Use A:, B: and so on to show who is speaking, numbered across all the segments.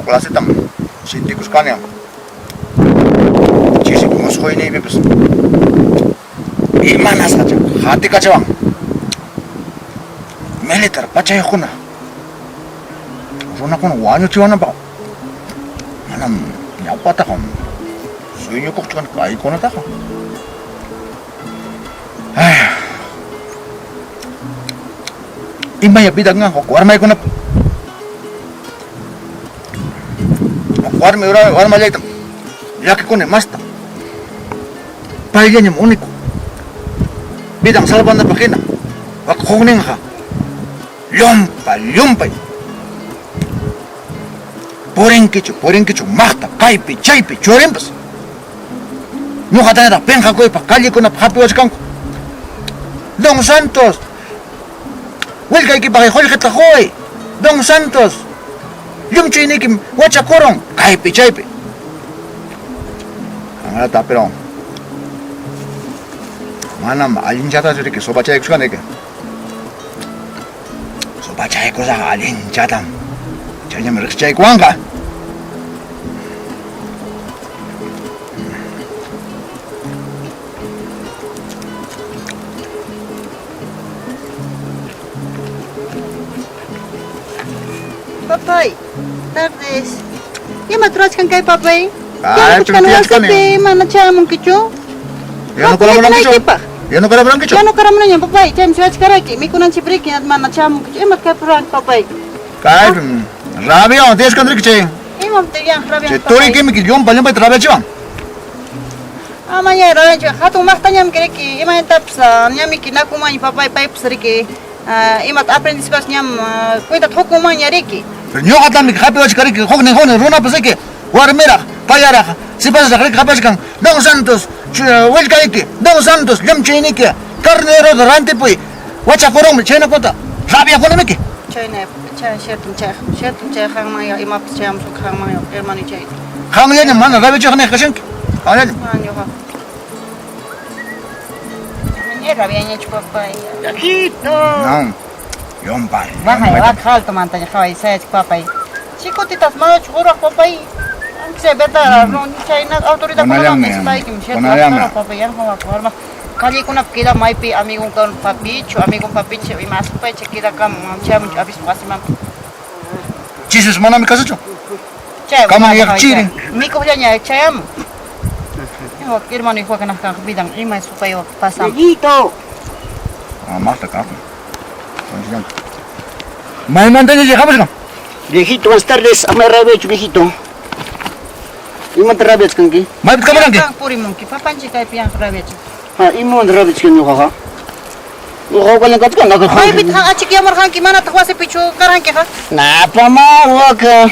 A: clasetam sintikusqani chisipi musquyniypipas. Imanasqacha qatikachawan militar pachayuqkuna runakuna wañuchiwananpaq manam ñawpataqa sueñokuqchu kani kaykunataqa. Imaya vida kanqa huk warmaykunapa. Huk warmi warmallaytam llakikuni masta. Payllañam único vidan salvanapaq hina wak hukninqa llumpa llumpay purinkichu purinkichu maqta kaypi chaypi churinpas. Ñuqatañataq pinqakuypaq callekunapaq hapiwachkanku. Don Santos, willkaykipaq qullqita quway. Don Santos, llumchuynikim wachakurun kaypi chaypi. Qanrata pero manam allinchatachu riki sopachaykusqani riki. Sopachaykusaq allinchatam. Chayñam riqsichaykuwanqa.
B: Papay, tardes. Ima rurachkan kay papay?
A: Ay,
B: Yanukuchkan wasipi mana chayamunkichu?
A: Yanukaramunankichu? Yanukaramunankichu?
B: Yanukaramunañam papay, chaymi suyachkaraki. Mikunanchik riki mana chayamunkichu. Imat kaypi ruranki papay?
A: Kaypim rabiawan tiyachkan riki chay.
B: Imaptaq yan rabian
A: Chay turikimi llumpa llumpayta rabiachiwan.
B: Amaña rabianchu, hatun maqtañam riki, imaynatapas ñamiki nakumaña papay, paypas riki. Imata aprendispas ñam cuentata hukumanña riki.
A: Pero ñuqatami hapiwachkan riki, huknin huknin runapas riki, warmiraq, payaraq, sipasraq riki hapiwachkan. Don Santos, willkayki, Don Santos, llumchuyniki, carnerota rantipuy, wachakurunmi, chaynakunata rabiakunimiki.
B: Chayna, chay cierto chay, cierto chay qanman ya imapas chayamusun qanman ya hermano chay.
A: Qanllañam mana rabiachiqniyqa kashanki. Qanllañam.
B: Mana ñuqa. Maña rabiañachu papay.
C: Yachito.
A: No. Llumpay.
B: Baja, baja alto mantaña qhaway sayachik papay. Chikutitas manachu quraq papay. Aunque sea verdad, no chayna autoridad
A: Kunallanmi, kunallanmi.
B: papay yanqa warma. Callekunapi queda maypi amigon kan papichu, amigon papichu ima asupaycha queda kam chayamunchu avispa wasiman.
A: Chisus manami kasachu.
B: Chay
A: Kaman yaqchiri.
B: Mikuqllaña chayamun. Hermano hijo kanaq vidan ima supay pasan.
C: Yayito.
A: Ah, maqta kaqmi. Maymantaña llegamos?
C: Viejito, buenas tardes. Ama rabiachu, viejito. Imata rabiachkanki?
A: Maypi kamuranki?
B: Purimunki, papanchik kaypi yanqa rabiachik.
C: Ha, imamanta rabiachkan ñuqaqa? Ñuqa ukallan kachkan, naka
B: Maypitaq achikyamarqanki, manataq wasipichu karqankiqa?
C: Napama waka.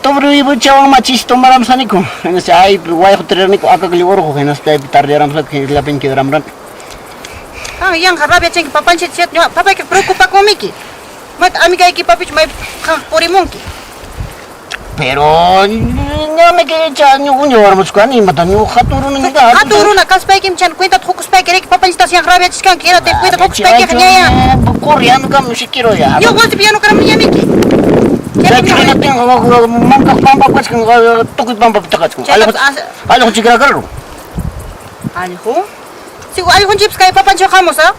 C: Tobru ibuchawan machis tomaramsaniku. Hinaspa ay wayqu tirarniku akakli urqu hinaspa chaypi tardearamsaniku llapin quedaramran.
B: Ah, yanqa rabiachinki papanchik cierto, ñuqa papayki preocupakunmiki. Mayta amigayki papichu maypi qan purimunki.
C: Pero ñami que cha ñuqa warmuchkani imata ñuqa hatun runa ñuqa
B: Hatun runa kaspaykim chan cuentata hukuspayki riki papanchitas yanqa rabiachishkanki hinata cuentata hukuspaykiqa ñaya.
C: Corriendo kam siquiera ya.
B: Ñuqa wasipi yanukaramuñamiki.
C: Chaynatinqa mankaq pampapachkan tukuy pampapi takachkan. Allqu chikrakarun.
B: Allqu? Sigo allqunchikpas kay papanchik hamus, ah?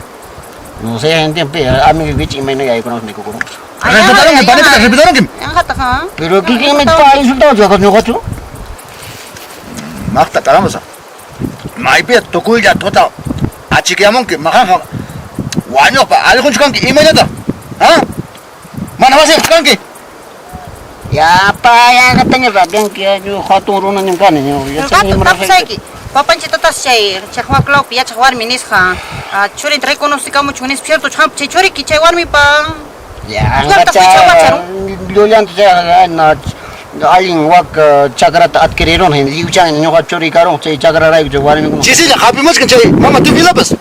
C: No sé, gente, amiguykichik imayna yaykunapas mikukurunpas.
A: Respetaronki, panipita respetaronki.
B: Yanqataq, ah?
C: Pero kikinmi pa insultawachu ñuqachu?
A: Maqta karamusa. Maypi tukuylla tuta achikyamunki maqanqa wañuqpa allqunchu kanki imaynata? Ha? Mana wasiyuqchu kanki?
C: Ya pa yanqataña rabianki ñuqa hatun runañam kani.
B: Tapusayki. Papanchitatas chay chaqwaklawpi yachaq warmi nisqa churinta reconocikamuchun nispa cierto hampi chay churiki chay warmipa.
C: Ya anqacha llullanta chay allin wak chakrata adquirirun lliwchan ñuqa churi karun chay chakrarayku chay warmikuna.
A: Chisilla hapimuchkan chay mama Teofilapas.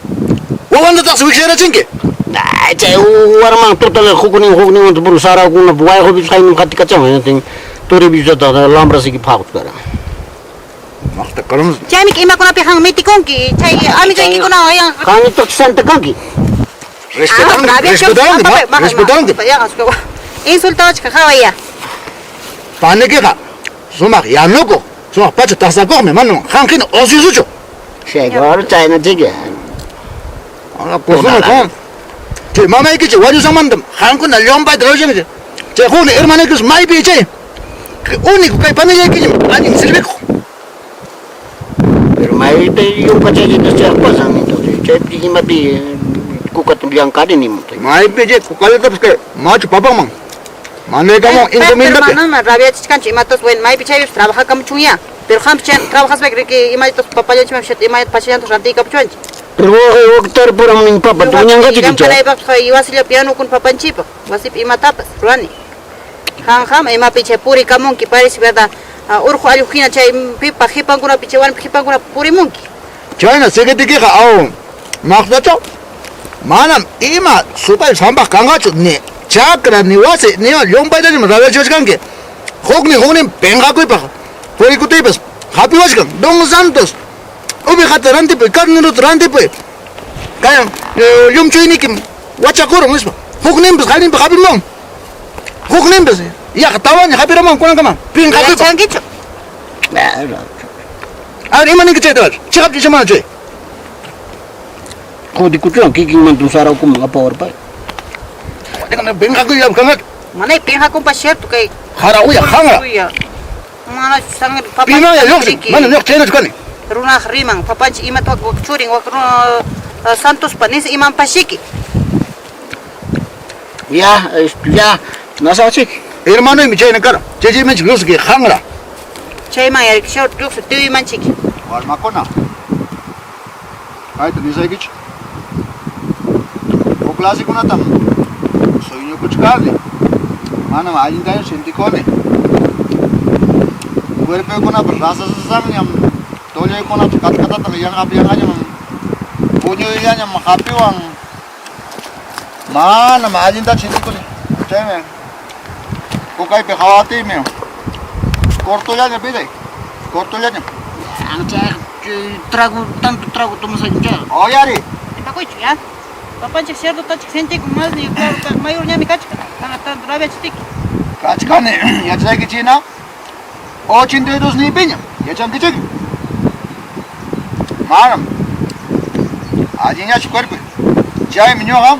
A: Wawantataqsi wiksarachinki.
C: Ay chay warman total huknin hukninwan puro sarakuna wayqupipas qaynim qatikachawan hinaptin turipipas lambrasiki phaqut kara.
A: Maqta karamus.
B: Chaymi imakunapi qan mitikunki chay amigaykikunawan yanqa.
C: Qanitaq santa kanki.
A: Respetaronki, respetaronki, respetaronki.
B: Insultawachka qhawaya.
A: Panikiqa Sumaq yanukuq, sumaq pacha tasakuqmi, manam qam hina ociosochu.
C: Seguro chayna chiki.
A: Costumbre kan. Chay mamaykichik wañusqanmantam qamkuna llumpayta rawchankichik. Chay huknin hermanaykipas maypi chay único kay panillaykiñam allin servikuq.
C: Pero maypi yunkachachitas chayqa pasan entonces chaypi imapi kukata llankarini.
A: Maypi chay kukalatapas kay machu papanman mandaykamun encomendapi.
B: Manam rabiachichkanchu imatas bueno maypi chaypipas trabajakamuchunyá. Pero qampas chay trabajaspayki riki imallatas papallanchikmanpas imallat pachallantas rantiykapuchuwanchik.
C: Pero wawqey wak tarpuramun papa tuñanqachiki chay.
B: Llamkanaypaqpas wasillapi yanukuni papanchikpaq wasipi imatapas ruwani. Qam qam imapi chay purikamunki parece verdad urqu allqu hina chay pipa qipankunapi chay warmipa qipankunapi purimunki.
A: Chayna siqitikiqa aw maqtachaw manam ima supaypas hampaq kanqachu ni chakra ni wasi ni ima llumpaytachum rabiachiwachkanki. Huknin huknin pinqakuypaq purikutiypas hapiwachkan. Don Santos uvijata rantipuy, carnerota rantipuy, kay llumchuynikim wachakurun nispa. Hukninpas qarinpi hapimuwan. Hukninpas yaqa tawaña hapiramuwan kunankama pinqakuypaq.
B: Yachankichu?
A: A ver, ima ninki chayta? Chiqapchu icha mana chay?
C: Qutikuchuwan kikinmantam sarakuman apawarpay.
A: Pinqakuy kanqachu.
B: Manay pinqakunpas cierto kay.
A: Qara uya qanra.
B: Mana sangre papanchik.
A: Pimaya lluqsin, mana ñuqa chaynachu kani.
B: Runaq riman papanchik imata wak churin wak Santospa nis imanpashiki.
C: Ya, ya, nasachik.
A: Hermanoymi chayna kara. Chay chaymanchik lluqsin qanra.
B: Chayman yarikishawt lluqsin tiyuymanchik.
A: Warmakuna. Kayta nisaykichik. Huk clasekunatam sueñokuchkani. Manam allintaña sentikuni. Cuerpoykunapas rasasasanñam, tulluykunapas katkatatan yanqapi yanqañam puñuyllañam hapiwan. Manam allintachu sentikuni. Chaymi kukaypi hawatiymi. Cortollaña piday. Cortollaña.
C: Trago, tanto trago tomasayki chayqa.
A: Oyari.
B: Pakuychu ya. Papanchik cierto tachik sentikun mas ni claro mayor ñami kachkan. Kana tanto rabiachitiki.
A: Kachkani yachaykichina 82 niypiñam yachankichik. Manam allinñachu cuerpo. Chaymi ñuqa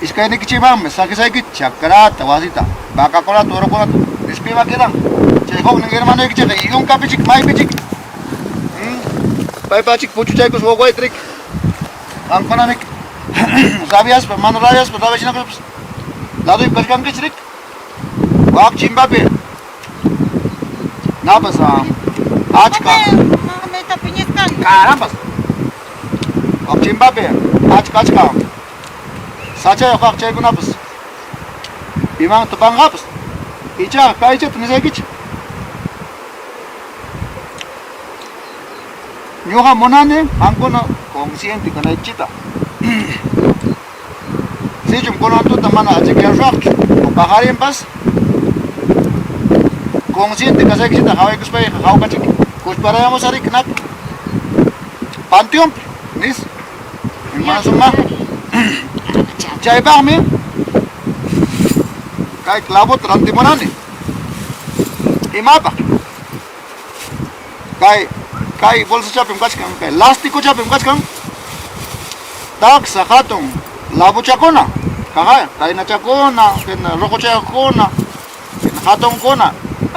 A: iskaynikichikmanmi saqisaykichik chakrata, wasita, vacakunata, urukunata. Nispima quedan. Chay huknin hermanoykichikqa yunkapichik, maypichik. Paypachik puchuchaykus wawayta riki. Qamkunamik rabiaspa, mana rabiaspa, rabiachinakuspas laduypi kachkankichik riki. Wak chimbapi. Napas achka. Carambas. Wak chimbapi achka achka. Sachayuq kaq chaykunapas. Piman tupanqapas. Ichaqa kaychata nisaykichik. Ñuqa munani qamkuna consciente kanaykichikta. Sichum kunan tuta mana achikyarusaqchu o paqarinpas consciente kasaykichikta qawaykuspayqa hawkachik kuchparayamusaq nap panteonpi nis imanasuma chaypaqmi kay clavota rantimunani imapaq kay kay bolsachapim kachkan kay lastikuchapim kachkan taksa hatun labuchakuna kaqaya kaynachakuna hina ruquchayakuna hina hatunkuna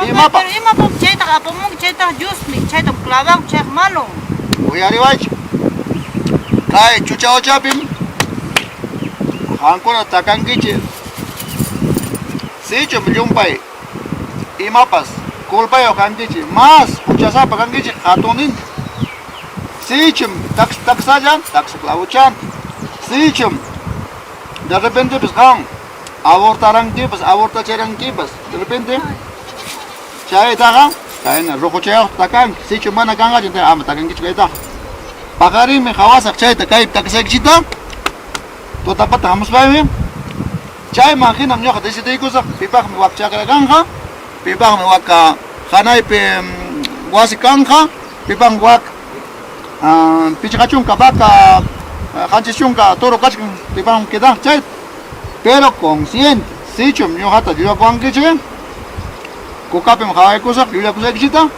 A: imapaq.
B: Pero imapaq chaytaqa apamunki chaytaqa Diosmi chaytam clavanku chayqa malo.
A: Uyariwaychik. Kay chuchawachapim qamkuna takankichik. Sichum llumpay imapas culpayuq kankichik, mas huchasapa kankichik hatunninta. Sichum taksa taksalla, taksa clavuchanta. Sichum de repente pues qam abortarankipas, abortacharankipas, de repente chaytaqa kayna ruquchayuqta takanki. Sichum mana kanqachu ama takankichu kaytaqa. Paqarinmi qawasaq chayta kaypi takasaykichikta tutapata hamuspaymi chayman hinam ñuqa decidiykusaq pipaqmi wak chakra kanqa, pipaqmi wak hanaypi wasi kanqa, pipaqmi wak 50 vaca, 70 toro kachkan, pipaqmi quedanqa chayta. Pero consciente, sichum ñuqata llullakuwankichik, Kukapim qawaykusaq llullakusqaykichikta.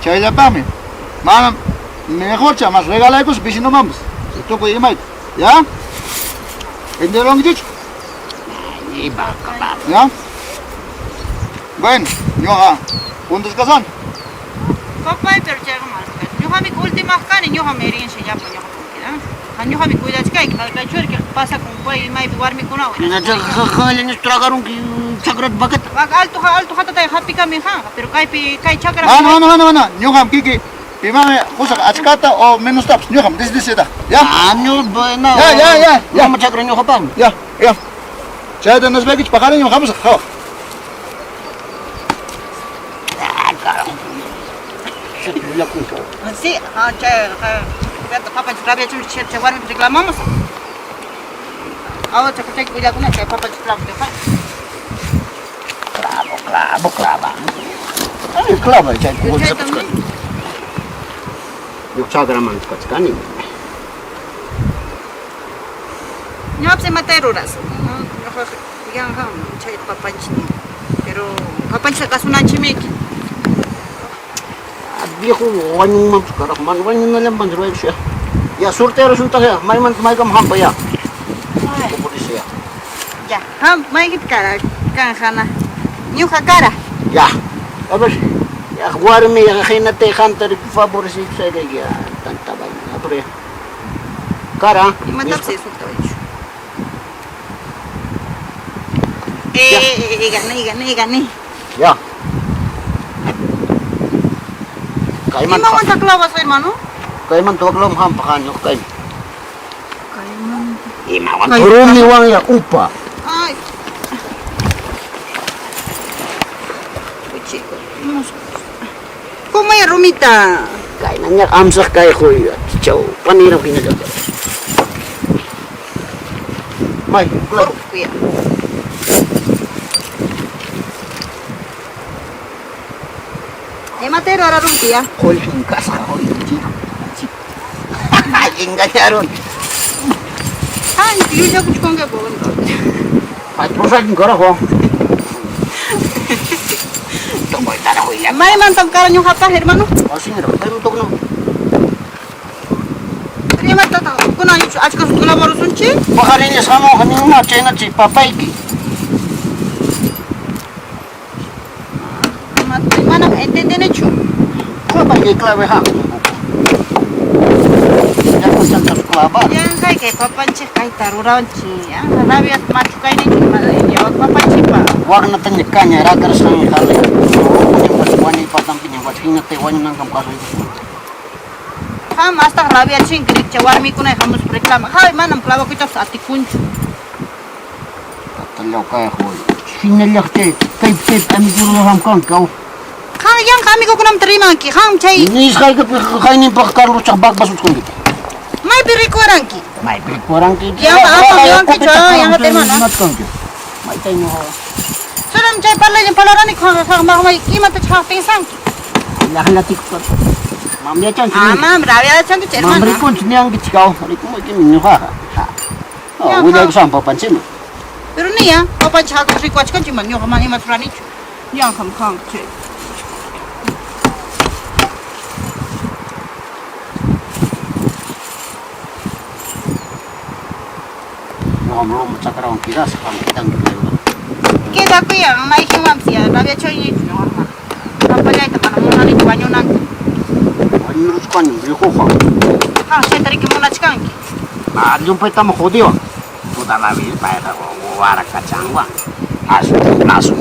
A: Chayllapaqmi manam mejorcha mas regalaykusaq vecinomanpas tukuy imayta. Ya? ¿Entenderonkichikchu? ¿Ya? Bueno, ñuqa juntasqasani.
B: Papay, pero chayqa mana ñuqami ultimaq kani, ñuqam herencia llapa ñuqapam quedan. Ñuqami cuidachkayki, kay churiki pasakun pay maypi warmikunawan.
C: Qanllañas tragarunki chakrata vacata.
B: Vaca alto alto hatatay hapikami hanqa, pero kaypi kay chakra.
A: Mana, mana, mana, mana. Ñuqam kiki pimanmi qusaq achkata o menostapas. Ñuqam decidisayta. Ya?
C: Ah, ñuqa
A: Ya, ya, ya, ya.
C: Loma chakra ñuqapaqmi.
A: Ya, ya. Chayta nispaykichik paqarinñam hamusaq qhawaq.
B: Sí, chay papanchik rabiachun chay warmipi reclamamos. Ahora chay willakuna chay papanchik clavo.
C: Clavo, clavo, clava. Ay, clava chay Ñuqa chakraman kachkani.
B: Ñuqapas imata rurasaq. Ñuqaqa yanqam chay papanchik. Pero papanchik kasunanchikmiki.
C: Viejo wañunmanpas carajo, mana wañunallanpas ruwaykusha. Ya sortearusuntaq ya, maymanta maykama hampa ya. Tukurisha ya.
B: Ya, ham mayqita kara kanqana. Ñuqa kara.
C: Ya. A ver, ya warmi hinatay qamta favorecesqayki ya tanta vaina. Apure. Kara.
B: Imatapas insultawanchu. Gané, gané, gané.
C: Ya. Kaymanta.
B: Imawantaq clavas, hermano?
C: Kaymanta waklaman hampa qan ñuqa kaymi.
B: Kaymanta.
C: Imawan rumiwan ya upa.
B: Ay. Uy, chico. ¿Cómo es rumita?
C: Kayna ña amsaq kay huy. Chaw panira hinalla. May, claro.
B: Cuidado. Imatero ararunki ya.
C: Qollqin kasqa hoy chico. Engañaron.
B: Ay, llullakuchkanqa
C: Ay, pusakin carajo.
B: Maymantam kara ñuqapaq, hermano?
C: Así mira, pero tokno.
B: Pero imatataq kunan achka clavarusunchik?
C: Paqariñas hamuq ninma chaynachi papayki.
B: Manam entendenichu.
C: Clava clave ha. Ya kuchantas clavar.
B: Yanqay kay papanchik kayta ruranchik. Rabia machu kayninchik papanchikpa.
C: Waqnataña caña rakarasqanmi jalay. Wañuypatampiña hinatay wañunankam kasuykusqa.
B: Qam hasta rabiachinki rikcha warmikuna hamuspa reclama. Hay manam clavakuytapas atikunchu.
C: Tatallaw kay huy. Hinallaq chay kaypi chaypi amiguruham kanki aw.
B: Qam yanqa amigukunamanta rimanki. Qam chay
C: Nisqaykipi qayninpaq Carloschaq vacpasuchkanki.
B: Maypi rikuranki?
C: Maypi rikuranki?
B: Yanqa apamuwankichu, yanqata hermano.
C: Maytay ñuqa.
B: Suram chay parlaylla parlarani qam imatach qam pensanki.
C: Llaqlatikuspa. Mam yachanchu.
B: Ah, mam rabiachankichu hermano.
C: Mam rikunchu niyankichik aw. Rikumaykimi ñuqaqa. Ha. Willaykusam papanchikman.
B: Pero niya, papanchik hakun rikuwachkanchik man ñuqa mana imata ruranichu. Yanqam kanki chay.
C: Ñuqam loma chakrawan quedasaq qam quedanki kaywan.
B: Quedakuyan mayqinwanpas ya rabiachaynichu ñuqaqa. Papallayta mana munanichu wañunanta.
C: Wañuruchkani viejoqa.
B: Qam chayta riki munachkanki.
C: Ah, llumpaytama jodiwan. Toda la vida payqa warakachanwan. Asu asu.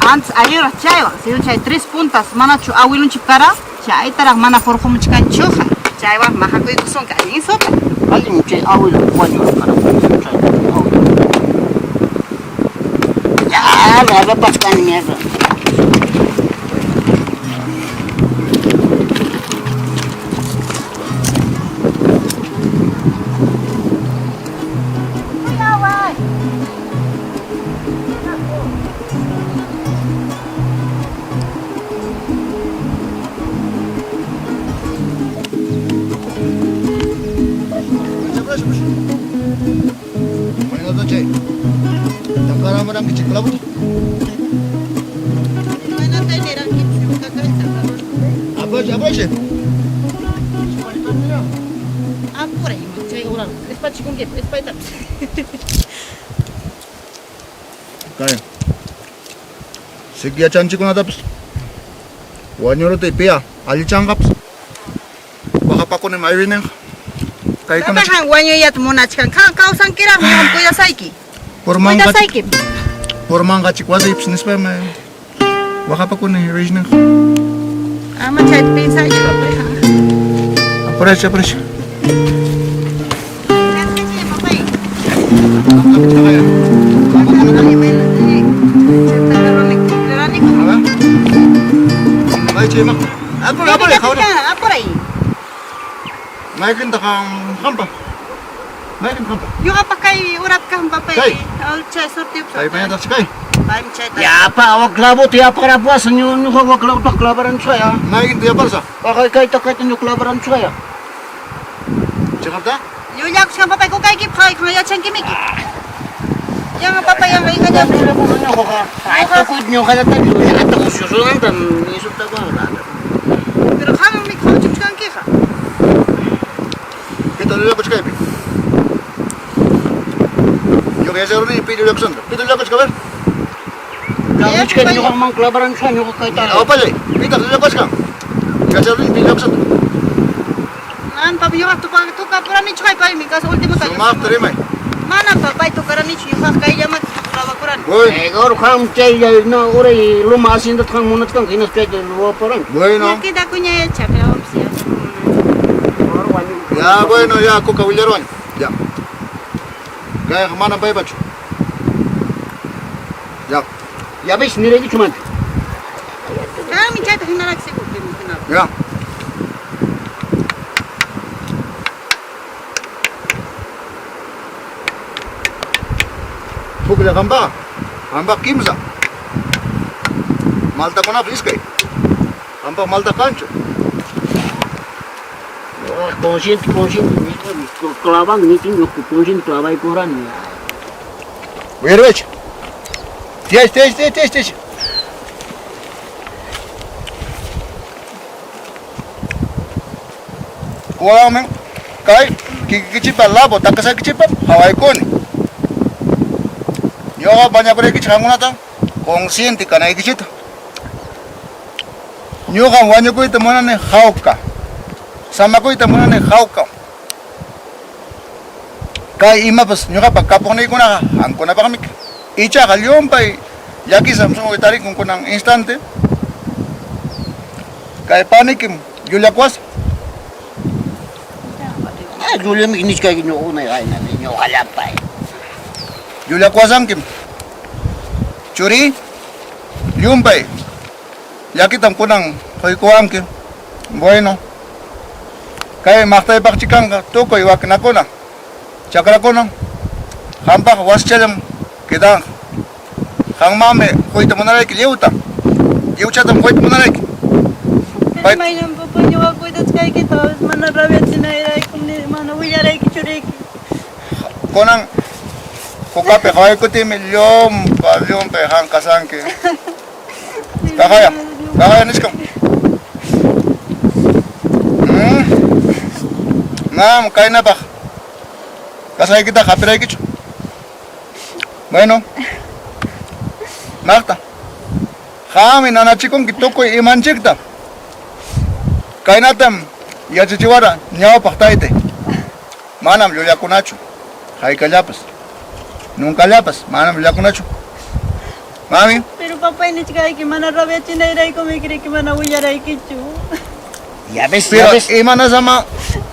B: Antes allinraq chaywan, sino chay tres puntas manachu awilunchik kara, chaytaraq mana hurqumuchkanchuqa. Chaywan maqakuykusunki allin sopa.
C: Allin chay awilu wañurun carajo. Chay awilu. Ya, rapachkani mierda.
A: Takarumuranki chay clavota.
B: Imaynatay nirankipas ñuqa kayta.
A: Apache, apache.
B: Apuray ima chay ura ispachikunkipas ispaytapas.
A: Kay. Siki yachanchikunatapas. Wañuruta pia allichanqapas. Waqapakuni maywininqa. Kaykuna
B: Papahan wañuyata munachkan. Kan kawsankiraqmi ñuqam cuidasayki.
A: Purmanqa
B: Cuidasaykim.
A: purmanqachik wasiypas nispam waqapakuni rijninqa.
B: Ama chayta piensaychu papayhan.
A: Apurachi, apurachi.
B: Chaskichay papay.
A: Ay, chay maq. Apura, apura, khawra.
B: Apuray.
A: Mayqintaq qampa? Mayqin qampa?
B: Ñuqapa kay urap kan papay.
A: Kay.
B: Chay surtiyup.
A: Kaypañataq kay.
B: Paymi chayta.
C: Yapa wa clavota yaparapuwas ñuqa wa clavota clavaranchaya.
A: Mayqinta yaparsa?
C: Kay kayta kayta ñuqa clavaranchaya.
A: Chiqapta?
B: Llullakushkan papay kukaykipaq haykan yachankimiki. Yanqa papay yanqa ingañapi.
C: Ñuqaqa ay tukuy ñuqallata llullata ususunanta insultakuwan.
B: Pero qammi qawchichkankiqa.
A: Pita llullakuchkaypi. Ñuqa yacharuni pi llullakusanta. Pita llullakuchka a ver.
C: Clavuchkay ñuqaman clavaranchaya ñuqa kayta.
A: Awpallay, pitaq llullakuchkan? Yacharuni pi llullakusanta.
B: Nan papay ñuqa tukapuranichu kay paymi kasi último ta.
A: Sumaqta rimay.
B: Mana papay tukaranichu ñuqaqa kayllaman clavakurani.
A: Bueno,
C: Egor qam chay no uray luma hacienda qam munachkan hinaspa chayta ruwaparan.
A: bueno.
B: Ñakita kuña yachakrawanpas
A: Ya, bueno, ya, Kuka willaruwan. Ya. Kayqa mana paypachu. Ya,
C: Ya ves niraykichu man.
B: Qammi chayta hinaraki seguro hinaraki.
A: ya. Puklla qampaqa. Qampaq kimsa. Maltakunapas iskay. Qampaq malta kanchu.
C: Consciente, consciente, clavan nitin ñuqa consciente clavaykurani.
A: Uyarvech. Tez, tez, tez, tez, tez. Kuwaman kay kikichipa labo takasakichipa hawaykuni. Ñuqa bañakuraykichik qamkunata consciente kanaykichita. Ñuqa wañukuyta munani hawka. Samakuyta munani hawka. Kay imapas ñuqapa kapuqniykunaqa qamkunapaqmi. Ichaqa llumpay llakisam sunquy tarikun kunan instante. Kay panikim llullakuwasa.
C: Ah, llullami nichkayki ñuqa unay ayna ñuqallapay.
A: Llullakuwasankim. Churi, llumpay llakitam kunan quykuwanki. Bueno. Kay maqtaypaq chikanqa tukuy wakinakuna, chakrakuna, qampaq wasichallam quedanqa. Qanmanmi quyta munarayki lliwta. Lliwchatam quyta munarayki.
B: Pero maynan papay ñuqa cuidachkaykita a veces mana rabiachinayrayku mana willarayki churiyki.
A: Kunan kukapi qhawaykutiymi llumpa llumpay qan kasanki. Kaqaya, kaqaya nichkan. Mam, kaynapaq kasaykitaqa hapiraykichu. Bueno. Maqta. Qammi nanachikunki tukuy imanchikta. Kaynatam yachachiwara ñawpaq taytay. Manam llullakunachu. Haykallapas. Nuncallapas, manam llullakunachu. Mami,
B: Pero papay nichkayki mana rabiachinayrayku criki mana willaraykichu.
C: Ya ves, ya
A: pero
C: ves.
A: imanasama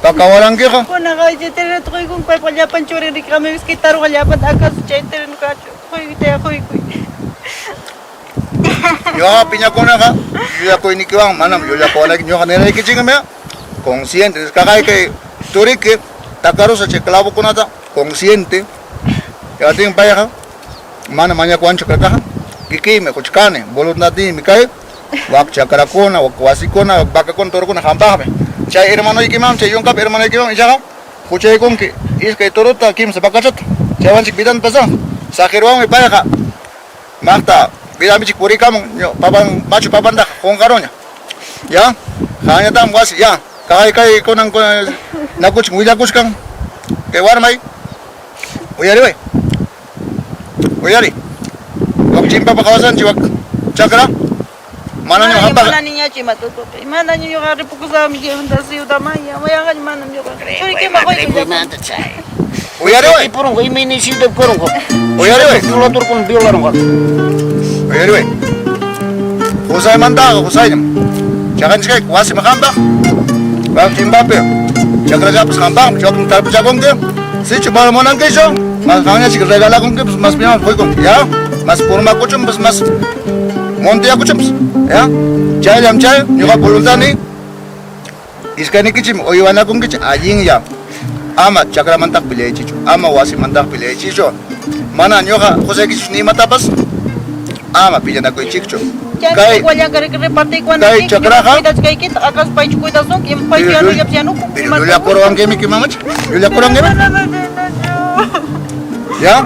A: pakawarankiqa.
B: Kunaqa chay terreno quykun paypa llapan churin rikami kitaruqa llapan acaso chay terreno kachu quykuyta quykuy.
A: Ñuqa piñakunaqa llullakuynikiwan manam llullakuwanayki ñuqa niraykichikmi consciente kaqayki turiki takarusa chay clavokunata consciente yatin payqa mana mañakuwanchu kaqaqa kikiymi quchkani voluntadniymi kay wak chakrakuna wak wasikuna wak vacakuna torokuna qampaqmi chay hermanoykiman chay yunkapi hermanoykiman ichaqa huchaykunki iskay torota kimsa vacachata chaywanchik vidanta pasan saqiruwanmi payqa Maqta vidamichik purikamun papan machu papantaqa qunqarunña. Ya, qanñataqmi wasi ya kay kay kunan nakuchkan willakuchkan kay warmay uyariway uyari wak chimpapa qawasanchik wak chakra mana ñuqa
B: Mana niñachu imatapas papay. Mana ñuqa ripukusaqmi chaymanta siudaman ya mayanqaña manam ñuqa. Churikiman qoykuy.
A: Uyariway.
C: Purunqa imayna siudap karunqa.
A: Uyariway.
C: Violadorkuna violarunqa.
A: Uyariway. Qusaymantaqa qusayñam. Chaqanchikayku wasimi qampaq. Wak chimpapi chakrallapas qampaqmi chawpin tarpuchakunki. Sichu mana munankichu, mas qanñachik regalakunkipas, mas piñapas quykunki, ya? Mas purmakuchunpas, mas montiyakuchunpas, ya? Chayllam chay ñuqa voluntadniy iskaynikichikmi uywanakunkichik allinlla. Ama chakramantaq peleaychichu, ama wasimantaq peleaychichu. Mana ñuqa qusaykichik ni imatapas ama pillanakuychikchu. Kay kay chakraqa pero llullakuruwankimiki mamacha, llullakuruwankimi. Ya?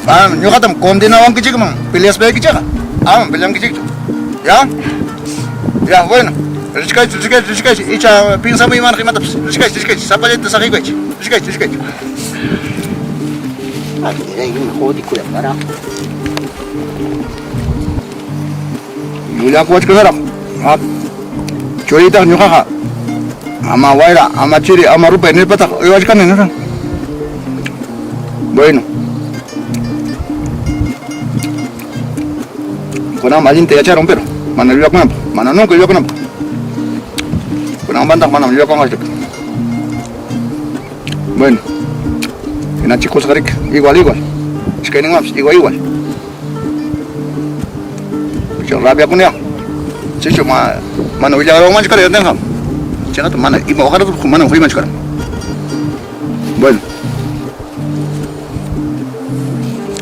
A: Ama ñuqatam condenawankichikman peleaspaykichikqa. Ama peleankichikchu. Ya? Ya, bueno. Richkaychik, richkaychik, richkaychik. Icha piensamuymanraq imatapas. Richkaychik, richkaychik. Sapallayta saqiykuwaychik. Richkaychik, richkaychik. Llullakuwachkanaraq. Churiytaq ñuqaqa ama wayra, ama chiri, ama rupay nirpataq uywachkani nirqan. Bueno. Kunanmi allinta yacharun pero mana llullakunanpaq, mana nunca llullakunanpaq. Kunanmantaq manam llullakunqachu. Bueno. Hinachikusqa riki, igual igual. Iskayninwanpas igual igual. Rabiakuniya. Sichu ma mana willaruwanmanchu kara yatinqa. Chaynata mana ima waqarata mana huymanchu kara. Bueno.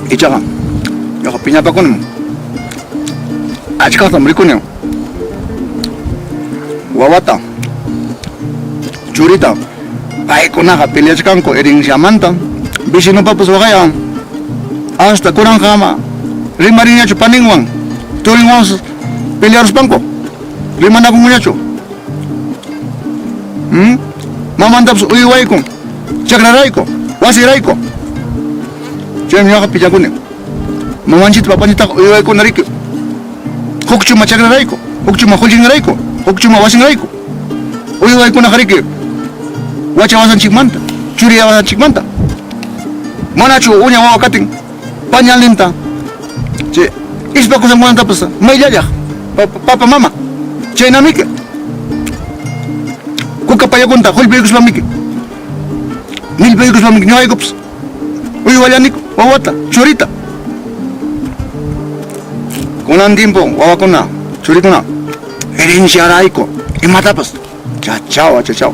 A: Ichaqa ñuqa piñapakunim. Achkaqtam rikuni. Wawata, churita, paykunaqa peleachkanku herenciamanta, vecinopapas waqayan. Hasta kunanqa ama rimarinñachu paninwan, turinwanpas pelearuspanku, rimanakunkuñachu. Mamantapas uywaykun, chakrarayku, wasirayku. Chaymi ñuqaqa pillakuni. Mamanchita papanchitaqa uywaykuna riki. Hukchuma chakrarayku, hukchuma qullqinrayku, hukchuma wasinrayku. Uywaykunaqa riki wacha wasanchikmanta, churi wasanchikmanta. Manachu uña wawa katin pañalninta chay ispakusankunamantapas mayllallaq papa mama chaynamiki kuka payakunta qullpiykuspamiki millpuykuspamiki ñuqaykupas uywallaniku wawata churita. Kunan tiempo wawakuna churikuna herenciarayku imatapas chachawa chachawa.